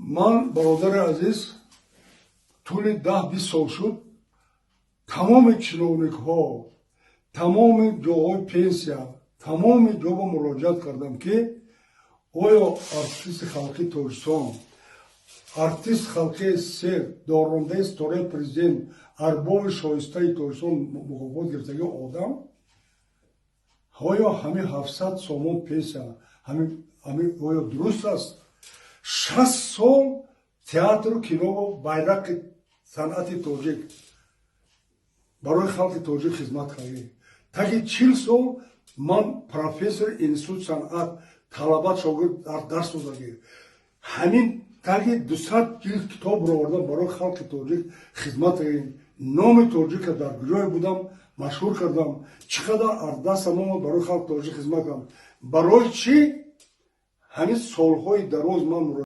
Ман, бародари азиз, тӯли 10-20 сол шуд, тамоми чиновникҳо, тамоми ҷоҳои пенсия, тамоми ҷо ба муроҷиат кардам, ки оё артисти халқи Тоҷикистон, артист халқи СССР, дорандаи Ситораи Президент, арбоби шоистаи Тоҷикистон мукофот гирифтаги одам, оё ҳамин 700 сомон пенсия ҳамин оё дуруст аст? 60 сол театру кино, байрақи санъати тоҷик, барои халқи тоҷик хизмат кардем. Таги 40 сол ман профессори институт санъат, талаба, шогирд дарс додагӣ, ҳамин таги 200 ҷилд китоб баровардам, барои халқи тоҷик хизмат кардем, номи тоҷика дар куҷое будам, машҳур кардам. Чӣ қадар аз дастам омад, барои халқи тоҷик хизмат кардам. Барои чӣ ҳамин солҳои дароз ман